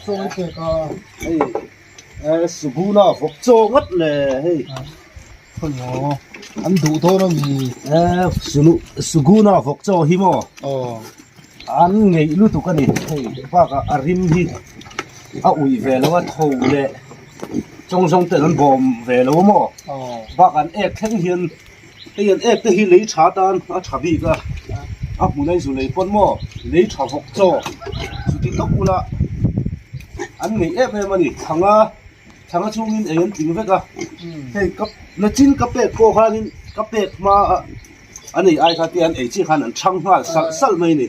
Chaw i pek a. Hei eh Suguna vawk chaw ngawt le hei. Khawimaw an duh dawn a mi? Eh Sunu Suguna vawk chaw hi maw? Aw. An ngeih lutuk a ni hei bakah a rim hi a uih ve lo a tho leh chawng zawng ten an bawm ve lo maw? Aw. Bakah an ek thleng hian Hei an ek te hi lei tha tan a tha bik a, a hmun a inzu lei pawn maw lei tha vawk chaw chuti tawk ula an ngeih em em a ni. Thanga thanga chhungin ei an tling vek a, hei ka nachin ka pek pawh khanin ka pek hma a an ei ai kha te an ei chiah khan an chhang nghal salh salh mai a ni.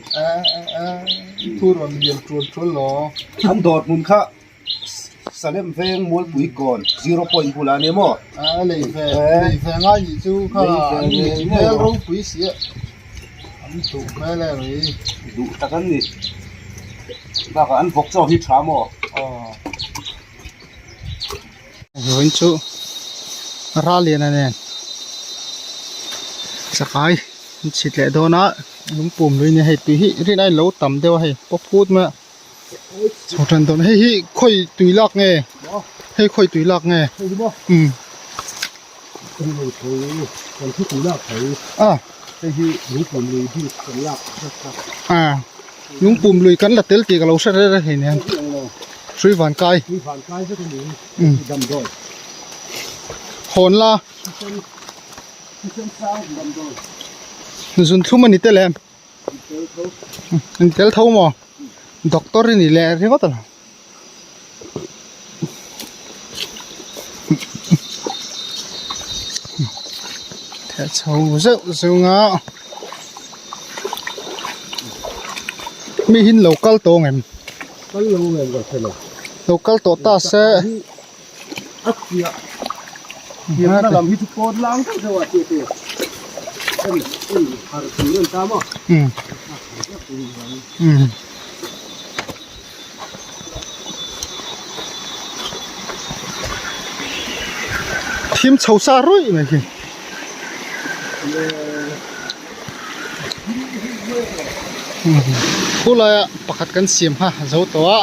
An dawr hmun kha. Salem veng Mualpui kawn zero point bulah a ni maw? A lei ve lei ve ngai nih chu kha an nei hmel ropui si a an duh hmel em mai. Duh tak an ni. Bakah an vawk chaw hi tha maw? Aw. Vawiin chu ral lian a nen chakai an chhit leh dawn a lungpum lui nia hei tui hi rin aiin lo tam deuh a hei paw phut mai a. Chho tan dawn hei hi khawi tui lak nge hei khawi tui lak nge umm a lungpum lui kan la tel tih ka lo hre reng reng thei nen hrui van kai umm hawn la zunthlum a ni tel em. An tel tho maw? Doctor i ni leh ringawt a lo. Theh chho zeuh zeuh a. Mi hi lo kal tawh ang em? Kal lo ang em ka hre lo. Lo kal tawh ta se. A chiah thiamna lam hi chu pawn lang deuh deuh a tih tur en en har tur a ni ta maw Thim chho sa ruih mai khi. Khulai ah pakhat kan siam kha a zo tawh a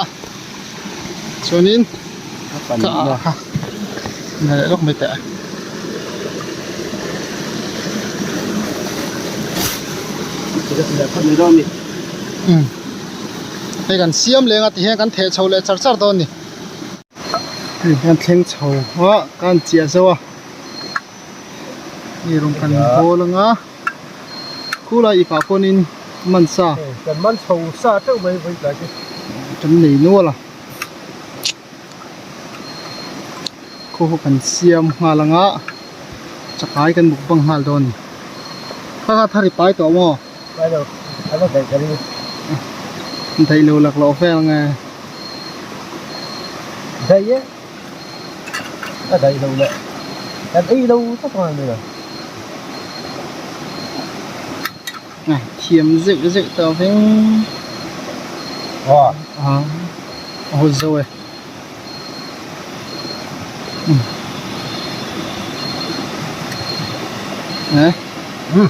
chuanin ka ah kha na leh lawk mai teh a. Hei kan siam leng a tihian kan theh chho leh char char dawn a ni. Hei hian thleng chho a ka han chiah zo a. Hei rawn kan hawl anga khulai ipah pawnin man sa kan man chho sa teuh mai vawi tlai chu kan nei nual a khaw ho kan siam nghal anga chakai kan mukbang nghal dawn a ni kha kha thar i pai tawh maw pai lo a la daih ka ring daih lo laklawh vel nge daih e. A daih lo leh kan ei lo tawp ang ania. A thiam zeuh zeuh tawh veng. Aw. A haw zo e. Um. Eh. Um.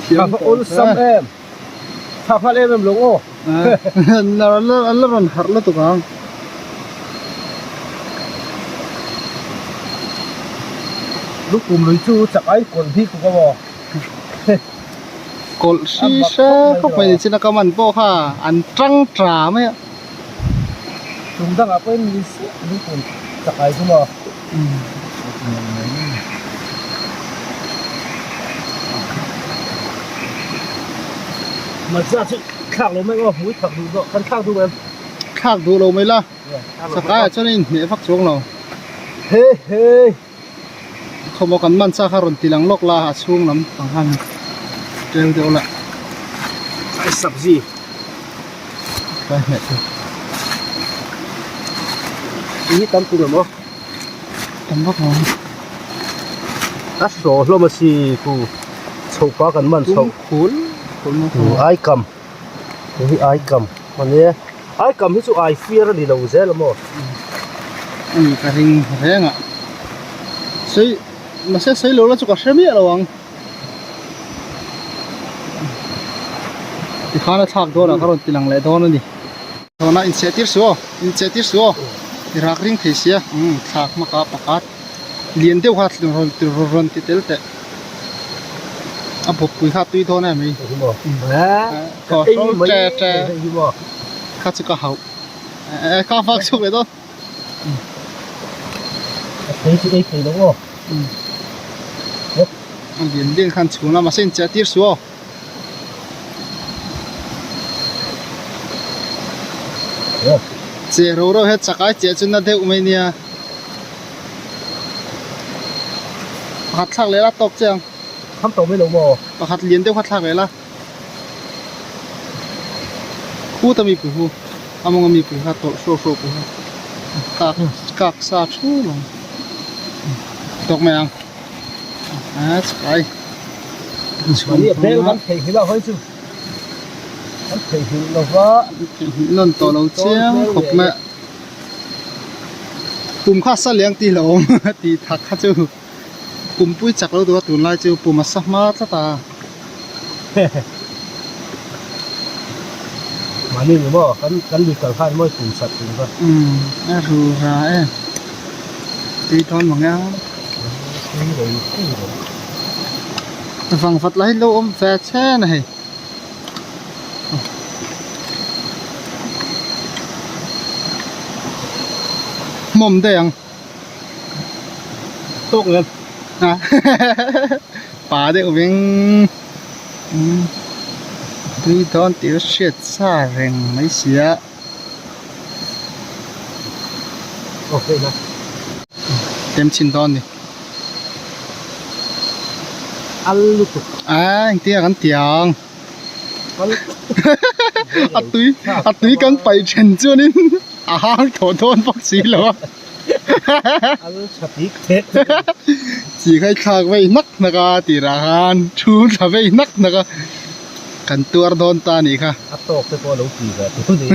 Thiam tawh awlsam em. Tha nghal em em lo aw. An la rawn harh lutuk ang. Lukum lui chu chak ai kawlh bik tuk aw. Kawlh hri hre khawp mai ni chin a ka man pawh kha an tang ta mai a. Tum dangah pawhin ni siah lukum chak ai chu maw. Malcha chu thlak lo mai aw hmui thak duh zawk kan thlak duh em? Thlak duh lo mai la chakai ah chuan a inhmeh vak chuang lo. He he. Khawmaw kan man cha kha rawn ti lang lawk la a chhung lam pang han tel deuh la. Ai sabzi. Kai hmeh chu. Hi tam tur emaw? Tam vak lo. A hraw hlawm a si ku chho pa kan man chho. Tum khul khul maw khul. Ai kam. Hei hi ai kam a nia. Ai kam hi chu ai fiar a ni lo zel a maw? Ani ka ring reng a. Sei mahse sei lo la chu ka hre miah lo ang. Tikhan a thlak dawn ah ka rawn ti lang leh dawn a ni. Tawna incheh tir suh aw, incheh tir suh aw, i rak ring thei sia, umm thlak hmaka pakhat lian deuh kha rawn rawn ti tel teh, a bawppui kha a tui dawn em mai, thaw hrawl che che kha chu ka hauh, ka vak chhuak leh dawn. A lian lian khan chhun a mahse incheh tir suh aw. Che ro ro he chakai chiah chu na deuh mai nia pakhat thlak leh la tawk che ang kham tawh mai lo maw pakhat lian deuh kha thlak leh la khuta mi pui hu a mawnga mi pui kha tawlh hruau hruau pui kha kak kak sa thu lo tawk mai ang a chakai Mahni a bel kan theihnghilh a hawi chu kan theihnghilh lo va. Theihnghilh nawn tawh lo chiang khawp mai a. Pum kha sa liang tih lo awm tih thak kha chu pumpui chak lo duh a tunlai chu pum a sa hma tlat a. Mahni ni maw kan kan lui kal khan mawi pum sat tum kha. Umm a ru ra e tui dawn mang e a. Tui rei tui rei. Vangvat lai lo awm ve chen a hei. Hmawm daih ang. Tawk ngem. A pa deuh veng. Tui dawn tih a hriat sa reng mai sia. Tem chhin dawn ni. Al lutuk. A engtin kan ti ang. A tui a tui kan paih then chuanin a hang tawh dawn bawk si lo a. Al tha bik teh. Chi khai thlak vei hnak hnak a tirah khan thu thla vei hnak hnak a. Kan tuar dawn ta anih kha. A tawk te pawh a lo ti ve tur ni.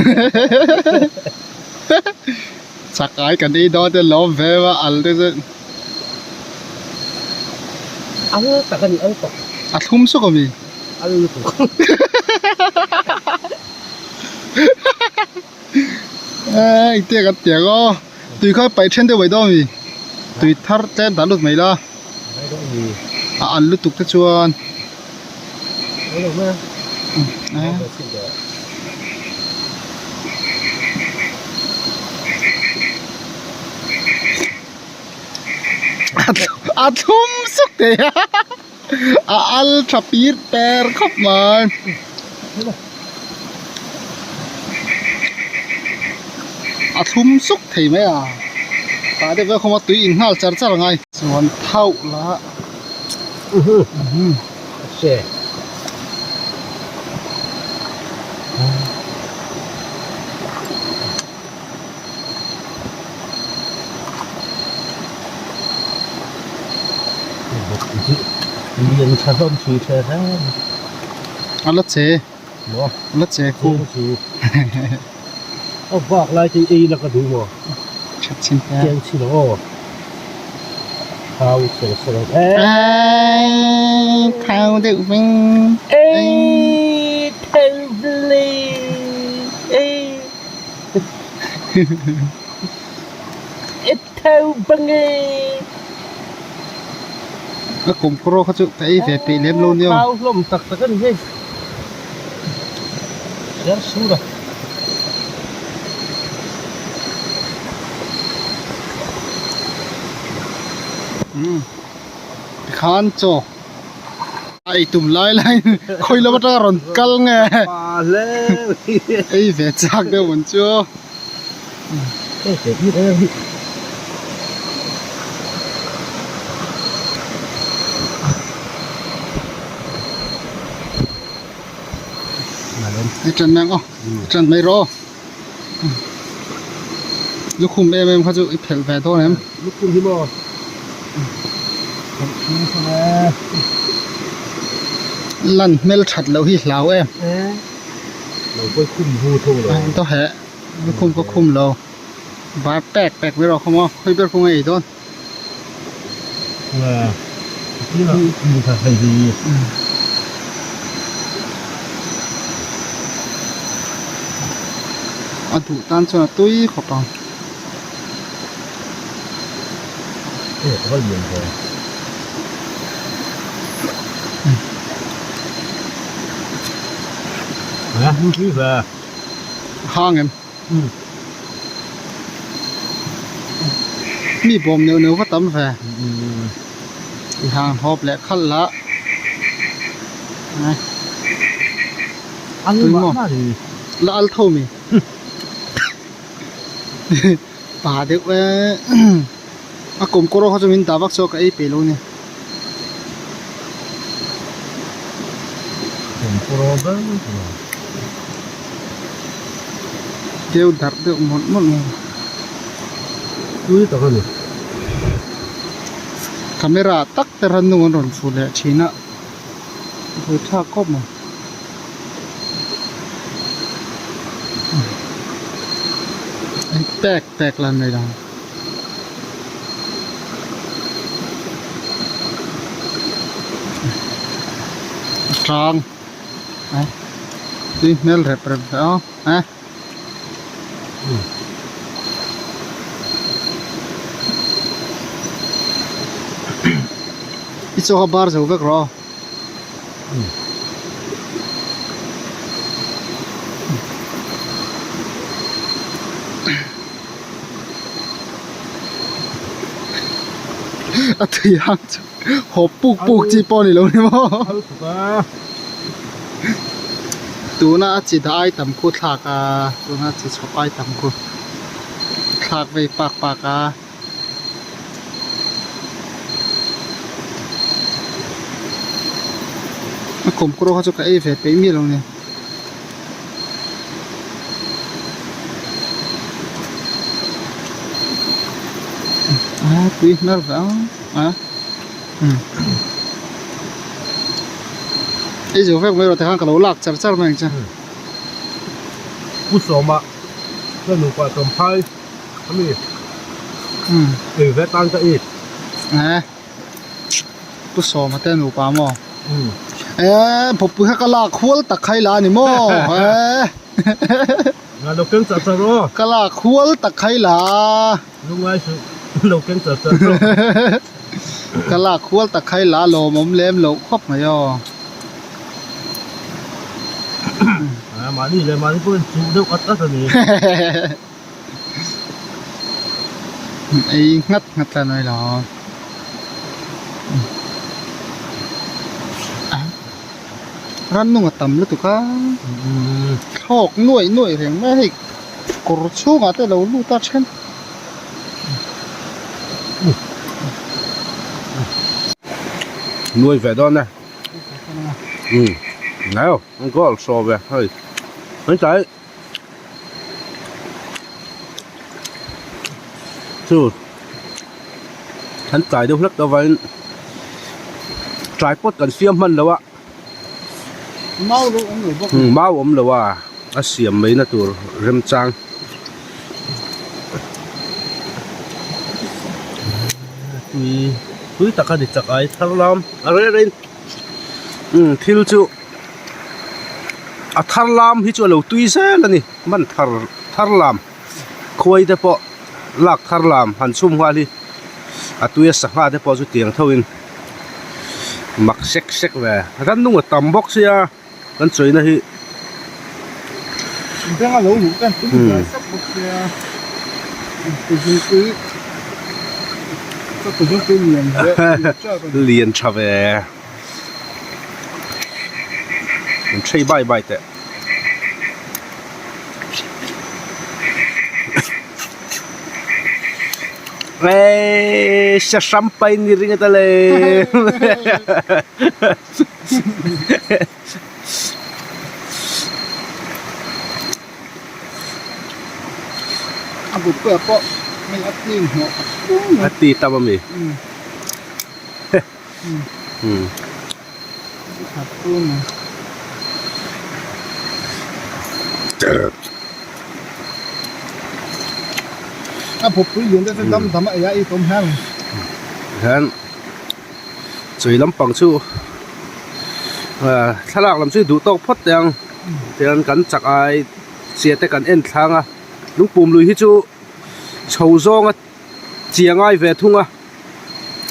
Chakai kan ei dawn te lawm ve va al te chu. Al tak a ni al tak. A thlum suk ami? Al lutuk. Eee engtia kan ti ang aw. Tui kha paih then deuh mai dawn ami? Tui thar tlem dah lut mai la. A al lutuk te chuan. A thlum suk thei a a al tha pir per khawp mai. A thlum suk thei mai a tah deuh vel khawma tui in nghal char char angai. Chuan thauh la. A la che a la che khu that chin te thau deuh veng A kum kawr kha chu ka ei ve peih lem lo nia. Tikhan chaw a ei tum lai lai khawi lam atanga rawn kal nge ei ve chak deuh ang chu. I ṭan mai ang aw i ṭan mai rawh aw lukhum em em kha chu i phelh ve dawn em. Lukhum hi maw phelh thin thung e. Lan hmel that loh hi hlau em. Lo pawi khum vu tho lo. Daw heh lukhum ka khum lo bar pek pek mai rawh khaw maw khawi ber khaw nge ei dawn. A duh tan chuan a tui khawp ang. Hang em? Mi bawm neuh neuh va tam ve. I hang hawp leh khalh lah. Tui maw? La al tho mi? Pa deuh e. A kawm kawr kha chu min dah vak chu ka ei peih lo ni. Keu darh deuh mawlh mawlh mai. Tui tak a ni. Camera tak te rannung an rawn fuh leh thin a. Buaithlak khawp mai. Pek pek la nei ang. A tang eh tui hmel rep rep ve a eh. I chaw kha bar zo vek rawh aw. A tui hang chu haw puk puk chi pawh a ni lo ni maw tuna a chi dah ai tam khu thlak a tuna chi chhawp ai tam khu thlak vei pak pak a. A kawmkawr kha chu ka ei ve peih miah lo ni. A tui hmel ve ang a umm ei zo vek mai rawh tikhan ka lo lak char char mai ang che. Pu Sawma ka nupa Tlawmphai. Ami. Umm. Ei ve tan ka it. Eh. Pu Sawma te nupa maw? Umm. Eh, bawpui kha ka lak hual tak khai la ani maw? Eh. Nga lo keng char char aw. Ka lak hual tak khai la. Lungai su lo keng char char aw. Ka lak hual tak khai la lawmawm lem loh khawp mai aw. Ah, mahni leh mahni pawhin chuh deuh at at a ni. Ei nghat nghat la nawi lo. Rannung a tam lutuk a. Thlawk nuaih nuaih reng mai a hei kawr chhungah te a lo lut a then. Nuai ve dawn e. Umm nai ang goal saw ve hei. Hei tlai. Chu an tlai deuh hlek avangin tripod kan siam hman lo a mau lo awm lo bawk mau awm lo a a siam mai na tur remchang tui tui tak a ni chak ai thar lam a reh rei umm thil chu. A thar lam hi chu a lo tui zel a ni man thar thar lam khuai te pawh lak thar lam han chhum nghal hi a tui a sangha te pawh chu tiang tho in mak sek sek ve rannung a tam bawk sia kan chawina hi. Benga lo luh kan tum ve sap bawk sia kuzungpui ka kuzungpui lian hle lian tha ve. An hrei bai bai teh. Eeii sahram pai ni ring ata le. A bu pawh pawh hei a ti hnawh A ti tam ami. Hian chui lampang chu ah thlalak lam chu duh tawk phawt teh ang tichuan kan chak ai chiah te kan en thlang a. Lungpum lui hi chu chho zawnga chia ngai ve thung a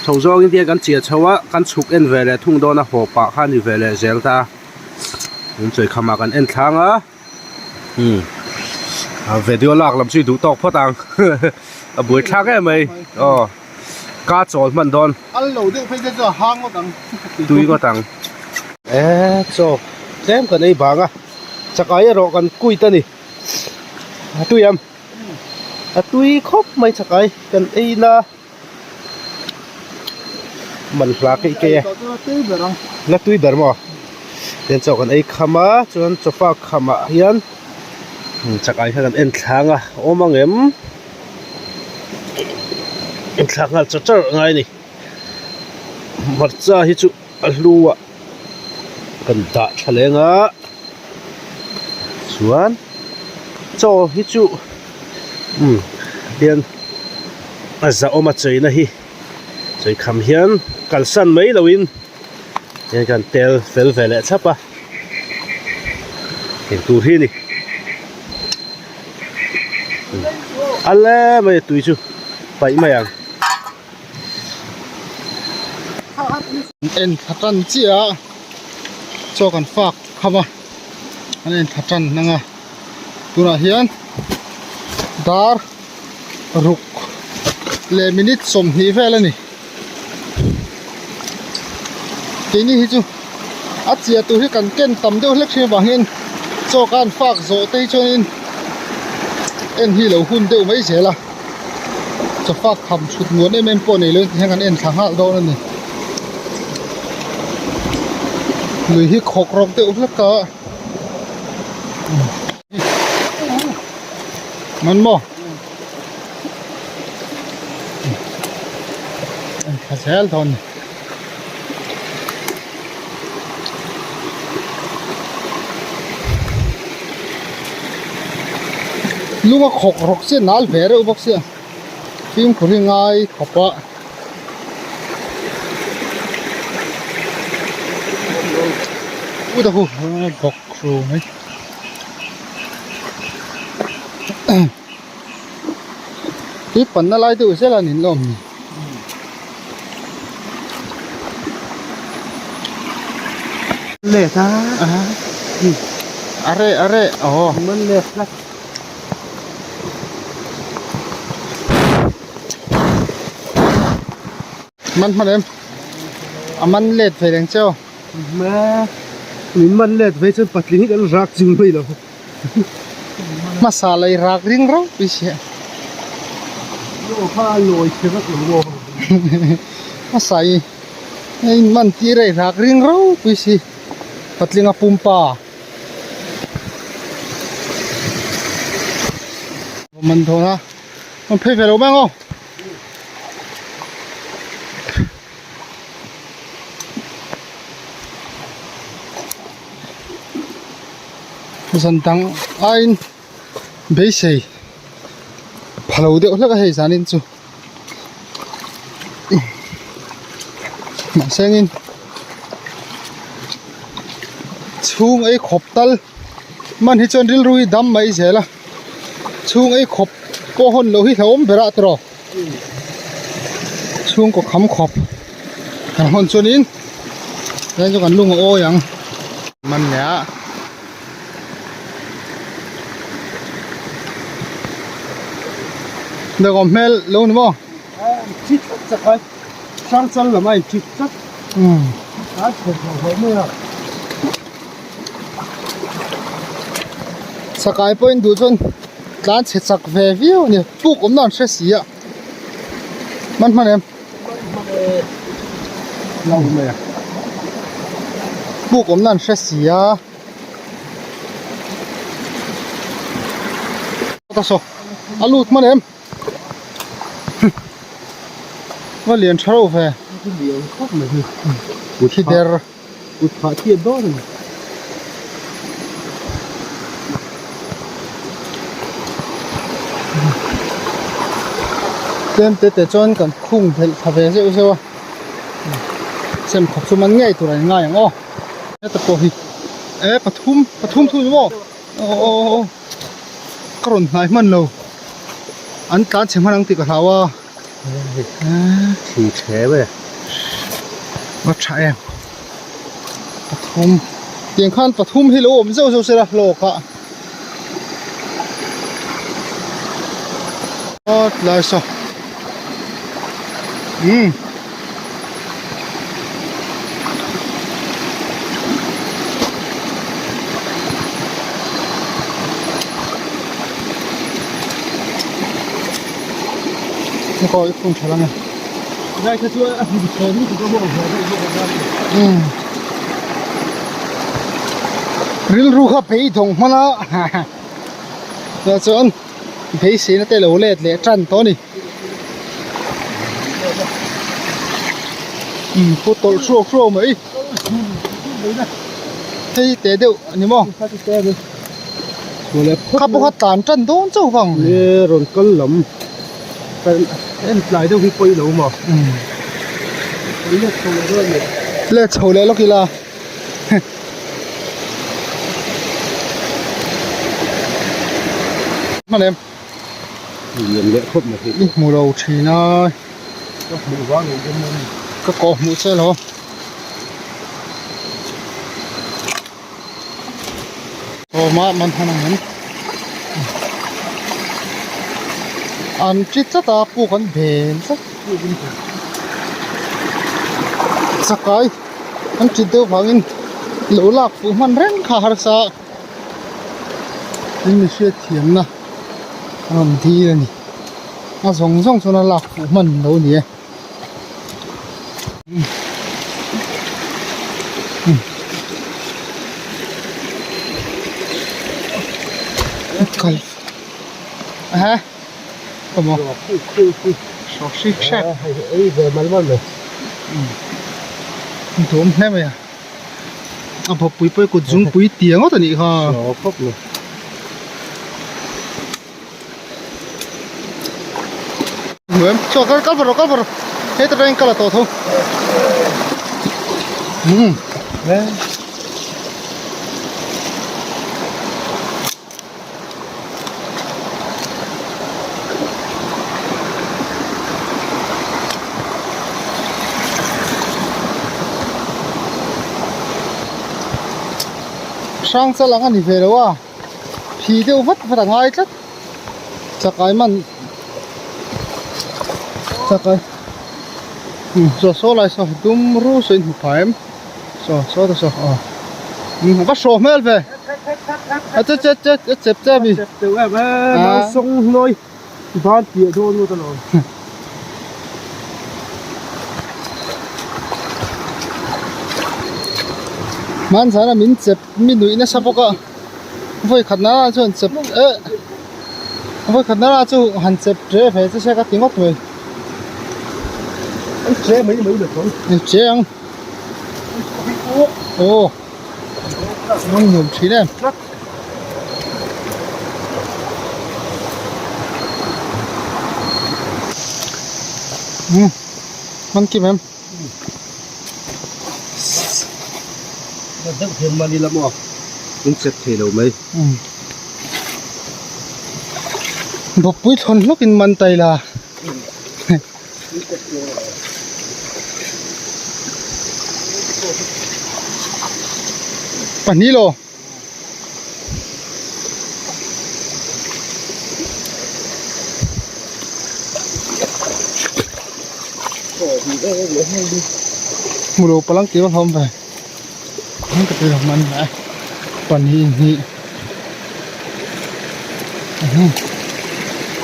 chho zawngin tiang kan chia chho a kan chhuk en ve leh thung dawn a haw pah kha a ni ve leh zel ta a chawikhamah kan en thlang a umm a video lak lam chu i duh tawk phawt ang a buai thlak em mai aw ka chawl hman dawn. Al lo deuh phei te chu a hang ngawt ang. Tui ngawt ang. E chaw tlem kan ei bang a chakai erawh kan kuit a ni a tui am a tui khawp mai chakai kan ei na man hla keih keih e la tui ber maw tian chaw kan ei kham a chuan chawfa khamah hian chakai kha kan en thlang a awm ang em. Inthlak nghal char char a ngai a ni hmarcha hi chu a hlu a kan dah tha leng a chuan chaw hi chu umm hian a zahawm a cheina hi chei kham hian kalsan mai lo in hian kan tel fel ve leh thlap a engtur hi a ni. A le mai a tui chu paih mai ang. En thla tan chiah a chaw kan fak kham a an en thla tan ang a tunah hian dar ruk leh minute 20 vel a ni keini hi chu a chiah tur hi kan ken tam deuh hlek thin avang hian chaw khan fak zawh te hi chuanin en hi lo hun deuh mai zel a chaw fak tham thut muan em em pawh nei lo in tihian kan en thla nghal dawn a ni lui hi khawk rawk deuh hlek a man maw. En thla zel dawn ni. Lung a khawk rawk chiah nal ve reuh bawk sia fimkhur hi ngai khawp a. U ta hu bawk ru mai. Tui panna lai deuh zel a nin lawm ni. Let a. Are are aw. Man let tlat. Man hman em. A man let ve reng che aw. Min man let ve chuan patling hi kan rak ching mai lo. Hmasa lei rak ring rau pui sia. Aw kha a lawi che vek lo maw. Hmasa i hei man tir a i rak ring rau pui si patlinga pumpa. Man dawn a rawn phei ve lo mai ang aw. Zan dang aiin beisei pha lo deuh hlek a hei zanin chu mahse angin chhung ei khawp tal man hi chuan rilru hi dam mai zel a chhung ei khawp pawh hawn loh hi hlauhawm ber a tiraw. Chhungkaw kham khawp kan hawn chuanin tlai chu kan lung a awi ang man leh a dawkawm hmel lo ni maw thi tlat chak ai hrang chal lam a in thi tlat umm a chhe hlauh hlauh mai a sakai pawhin duh chuan tlan chhe chak ve viau a ni. Puk awmna an hre si a hman hman em puk awmna an hre si a ta saw a lut hman em va lian tha reuh ve thi der Kut phah chiat dawn a ni. Tlem te te chuan kan khung belh thla ve zeuh zeuh a sem khawp chu man ngei tur a ni ngai ang aw heta pawh hi e pathum pathum thung ni maw aw aw aw. Ka rawn hnai hman lo. An tlan chhe hman ang tih ka hlau a. Thli thlem e. Va tha em. Pathum. Tiang khan pathum hi lo awm zeuh zeuh sela hlawk a. Aw tlai saw. Umm. Kaw i phun tha lang e. Lai kha chu a hlim chhawm lutuk a maw haw daih bawk a Umm. Rilru kha beidawng hman a. Tah chuan beiseina te lo let leh tan tawh a ni. Umm pu tawlh hruau hruau mai. Hei hi teh deuh a ni maw? Kha pawh kha tlan tan dawn chauh vang. Nge rawn kal lam en tlai deuh hi pawi lo maw? Let chho leh dawn a ni. Let chho leh lawk ila. Hman em? Lian leh khawp mai hi. I hmu lo thin a. Ka hmuh vang lo deuh mai. Ka kawh hmuh che lo. Aw mah man han ang em. An chi tlat a puk an bel tlat. Chakai an chi deuh vangin lo lak fuh hman reng kha harsa. In mi hriat thiamna a rawn dil a ni a zawng zawng chuan a lak fuh hman lo a ni e. Ha kawmaw dawm hle mai a. A bawppui pawh hi kut zungpui tia ngawt a nih kha. Hmu em? Chaw kal kal rawh kal rawh heta tangin kal a tawh tho. Umm. Hrang chal ang a ni ve lo a phi deuh vat vat a ngai tlat chakai man chakai umm saw saw lai saw dum ru saw in hmu phah em. Saw saw ta saw aw umm va hrawh hmel ve a che che che a chep che mi chep teuh em e nau sawng hnawi ban piah dawn ngawt alawm hmanzan a min chep mi nuih nasa bawk a vawi khat nana chuan chep eh vawi khat nana chu han chep tre ve che se ka ti ngawt mai an tre mai mai lo an tre ang. Aw nung nuam thin em. Um man kim em. Deuh hian man ila maw in chep thei lo mai. Um bawkpui thlawn hlawk in man ta ila. Pahnih lo. Hmu lo palang tih va hlawm ve. Heng ka tui man mai pahnih hnih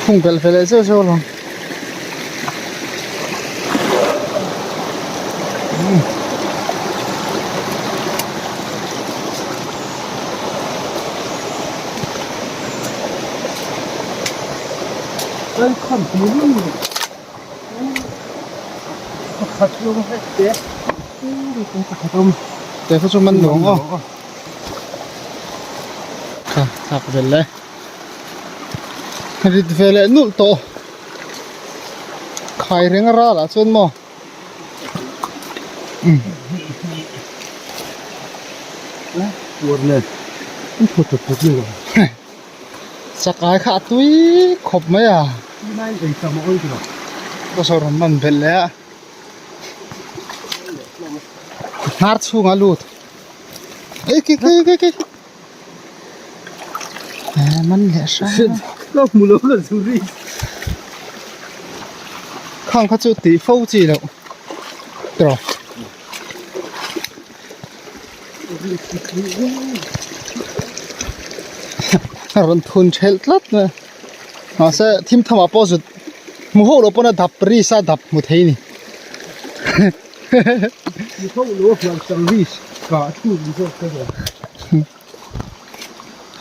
khung belh ve leh zeuh zeuh alawm. Te kha chu man nuam aw kha thlak vel e rit ve leh nulh tawh khai reng a ral ah chuan maw umm Chakai kha a tui khawp mai a. Ka saw rawn man belh leh a. Hnar chhunga lut. Ei ki ki ki ki. Man leh hrang. Ka hmu lo ka zu ri. Khang kha chu tih fo chi loh. Tawh. A rawn thun thelh tlat mai a mahse thim thamah pawh zut hmu ho loh pawn a dap ri sa dap hmu thei a ni.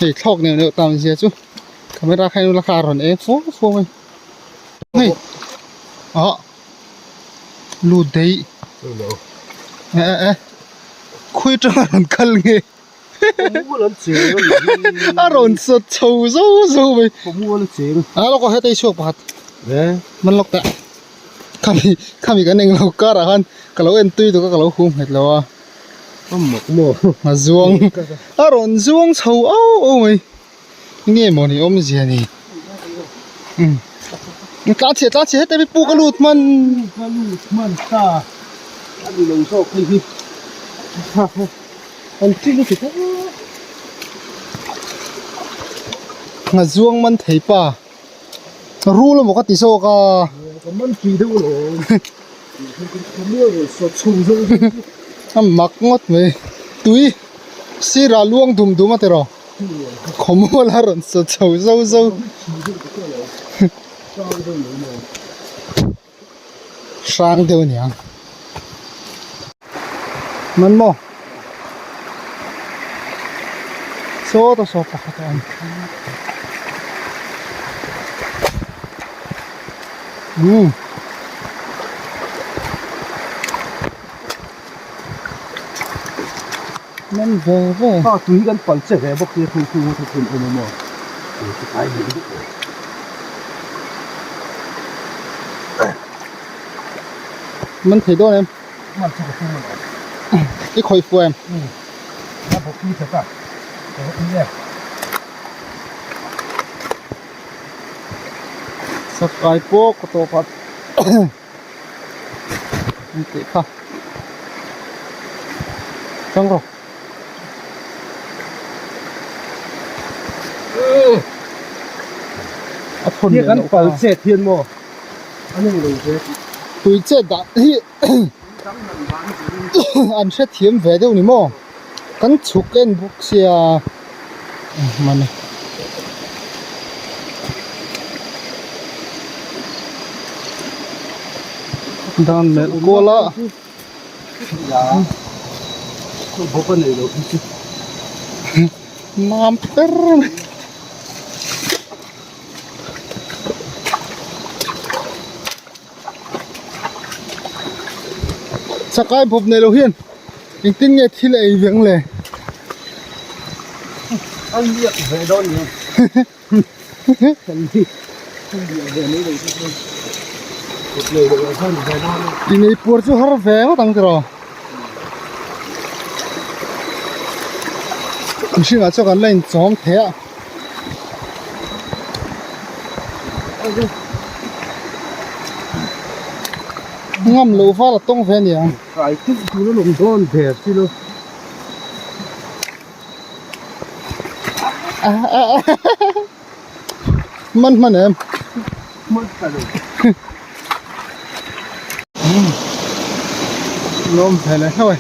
Hei thlawk neuh neuh tam zia chu camera kha eng laka a rawn eng fua fua mai hei ah. Lut daih eh eh eh khawi atanga rawn kal nge a rawn sawt chho zo zo mai a lawk aw heta i chhuak pakhat man lawk teh khami khami kan englo kar ah khan ka lo en tui tuk a ka lo hum nghet lo a a zuang a rawn zuang chho au au mai. Nge maw ni awmzia ni umm tlan chhiah tlan chhiah heta mi puk a lut hman puk a lut hman ta a ni lo zawk hei hi an ṭin a ti tlat a zuang man thei pa rul emaw ka ti zawk a ka man tui deuh alawm a mak ngawt mai tui sirah luang dum dum a ti rawh. Khawmual a rawn sa chho zo zo. Hrang deuh a niang. Man maw? Saw ta saw pakhat a awm. Umm. Man ve ve. A tui kan pal che ve bawk hi a thung thung a thuthlun awm a maw tui chu kai leh duh mai. Man thei dawn em? Man chu ka tum a lo. I khawih fuh em? Umm a bawk tui that a ka va tui e. Sakai pawh ka tawp a. An tih kha chang rawh a thawn leh kan pal chet hian maw an eng lo ve tui chet dah hi an hrethiam ve deuh ni maw kan chhuk en bawk sia mani. Dan melh kual a. Mam per mai. Chakai bawp nei lo hian engtin nge thil a ei ve ang le? An liak ve dawn ni ang. Kan hi an liak ve mai lo chu chuan kut nei lo ah khan ve dawn a. Ti nei puar chu har ve ngawt ang tiraw. Mihringah chuan kan la inchawm thei a. Ngam lo val a tawng ve a niang. Kai teuh tur a lawm dawn der chi lo. Man hman em? Man ta lo. Lawm ve leh hlauh e.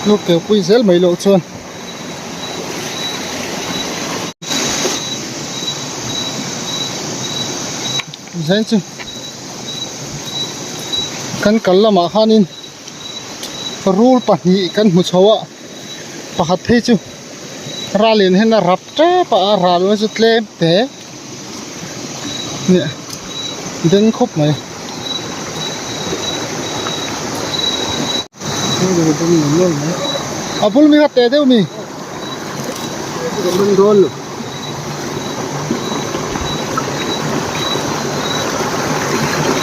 Lu keu pui zel mai loh chuan. Zain chu kan kal lamah khanin rul pahnih kan hmu chho a pakhat phei chu ral in hian a rap tep a a ral chu tlem te nia den khawp mai. A bul mi kha teh deuh mi.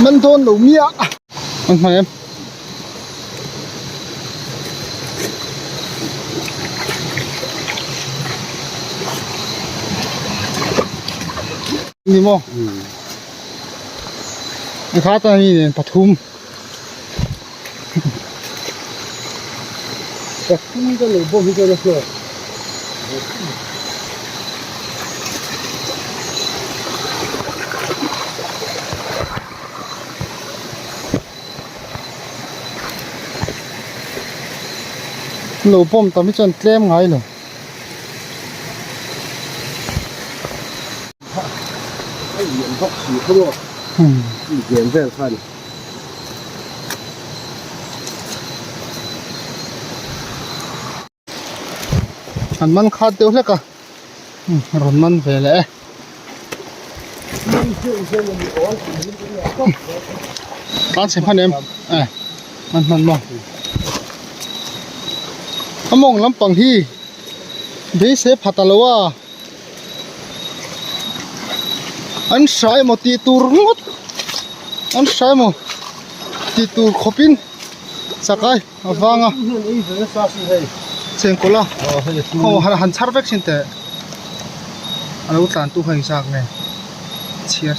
Man dawn lo mi a. An hmang em. Ni maw? Ni kha ta ni nen pathum. Pathum ka lo bawm hi chuan a hlawk. Lo bawm tam hi chuan tlem ngai lo. A lian bawk si kha maw lian vel kha a ni. An man khat deuh hlek a rawn man ve leh e. Tlan chhe hman em e man hman maw a mawng lampang hi beisei pha ta lo a. An hrai emaw tih tur ngawt an hrai emaw tih tur khawpin chakai a vang a chengkawl a aw han chhar vek thin teh a lo tlan tu kha engzak nge chhiar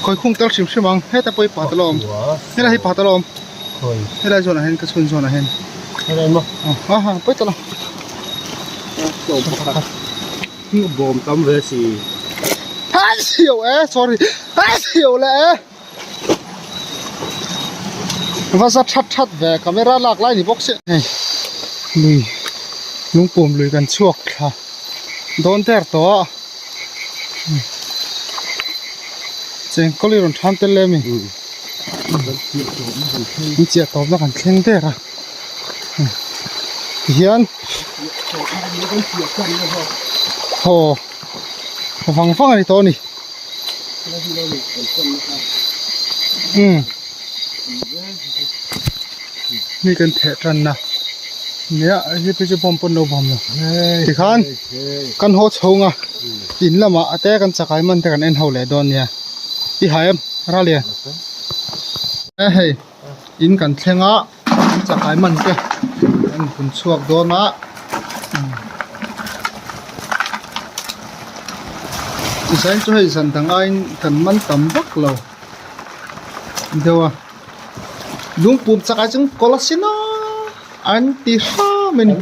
Khawi khung tel hrim hrim ang heta pawh hi pa ta lawm helai hi pa ta lawm helai zawnah hian ka chhun zawnah hian aw ha pawi ta lo bawm tam ve si haichhiau e sorry haichhiau le e va za that that ve camera lak lai ni bawk si hei lui lungpum lui kan chhuak thla dawn der tawh a chengkawl hi rawn tham tel em ni chiah tawpna kan thleng der a tihian haw vang vang a ni tawh a ni. Umm mi kan theh tan na nia hei phei chu bawm pawn lo bawm lo tikhan kan haw chhung a in lamah a te kan chakai man te kan en ho leh dawn nia i hai em Ralian e hei in kan thleng a kan chakai man te kan hun chhuak dawn a tichuan chu hei zan dang aiin kan man tam vak lo deuh a lungpum chakah chuan kawlh a sin a an ti hram a ni.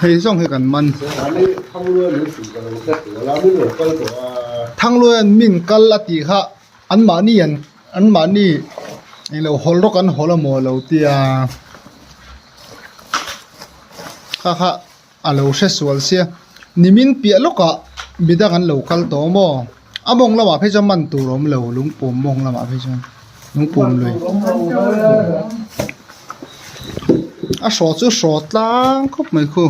Hei zawng hi kan man. Thangluaian min kal a tih kha anmahni an anmahni englo hawl rawk an hawl amaw lo tia kha kha a lo hre sual sia nimin piah lawkah midang an lo kal tawh maw a mawng lamah phei chuan man tur a awm lo lungpum mawng lamah phei chuan lungpum lui a hraw chu hraw tlang khawp mai khu.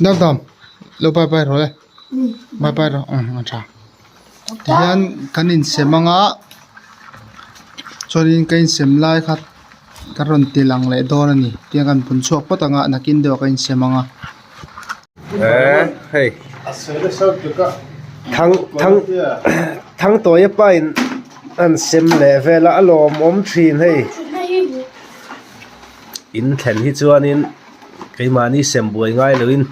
Dam dam lo bye bye rawh le bye bye rawh umm a tha tihian kan insem anga chuanin ka insem lai kha ka rawn ti lang leh dawn a ni tiang kan pun chhuak phawt anga nakin deuh ah ka insem anga. Hei thang thang thangtawia pa in an sem leh vel a a lawmawm thin hei. In thlen hi chuanin keimahni sem buai ngai loin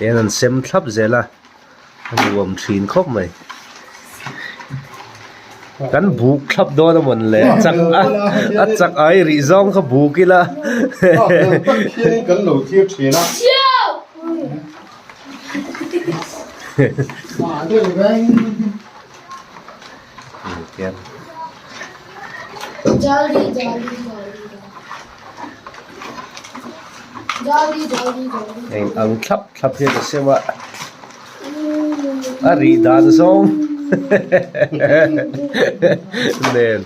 eng an sem thlap zel a a nuam thin khawp mai kan buk thlap dawn a mawn le chak a a chak ai rih zawng kha buk ila Eng ang thlap thlap hian a sem a a rih dan zawng nen.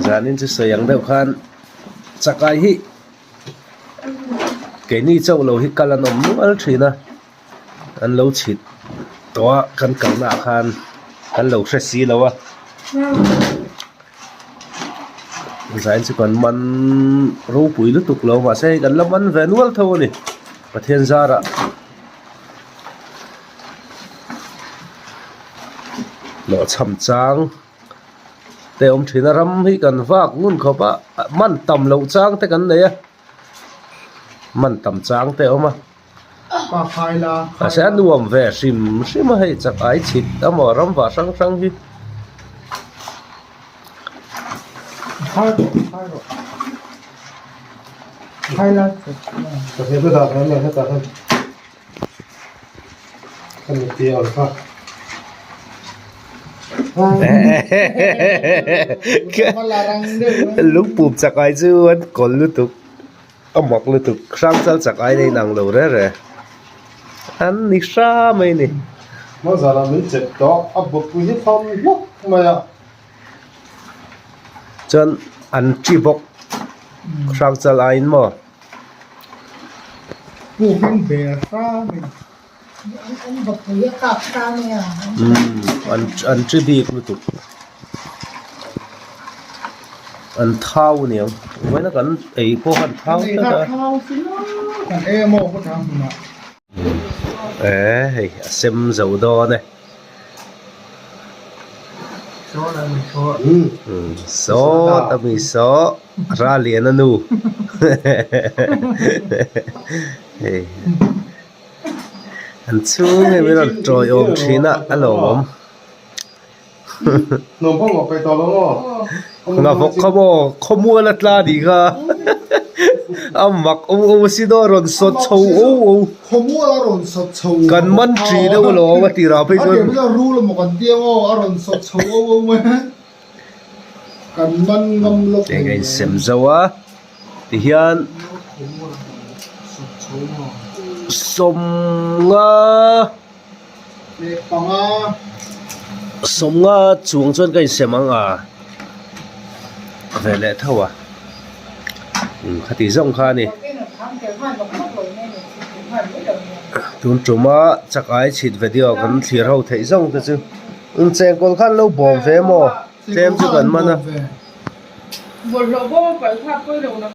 Zanin chu sawi ang deuh khan chakai hi. Keini chauh lo hi kal an awm nual thin a an lo chhit tawh a kan kalna ah khan kan lo hre si lo a. Zain chu kan man ropui lutuk lo mahse hei kan la man ve nual tho a ni Pathian zarah. Hlawhchham chang te awm thin a ram hi kan vak ngun khawp a man tam loh chang te kan nei a man tam chang te a awm a. Mahse a nuam ve hrim hrim a hei chak ai chhit amaw ram vah hrang hrang hi. Lungpum chak ai chu an kawl lutuk. A mak lutuk hrang chal chak ai na inang lo re re an ni hra mai ni. Hmazara min chep tawh a bawpui hi fam hlawk mai a. Chuan an chi bawk hrang chal aiin maw. Puk in ber hra mai ni. An bawpui a kap hra mai a. Umm an chi bik lutuk. An thau aniang vawiin a kan ei pawh khan thau tlat a. Eh hei a sem zo dawn e. Sawt a mi saw ra lian a nu hei. An chhung hei min rawn tawiawm thin a a lawmawm. Nga vawk kha maw khawmual a tla anih kha a mak awm awm si dawn a rawn sawt chho o o kan man ṭi deuh alawm a tirah phei chuan eng a insem zo a tihian sawmnga. Sawmnga chuang chuan ka insem ang a ve leh tho a khati zawng kha a ni tun tuma chak ai chhit video kan thlir ho theih zawng te chu inchengkawl khan lo bawm ve maw tlem chu kan man a.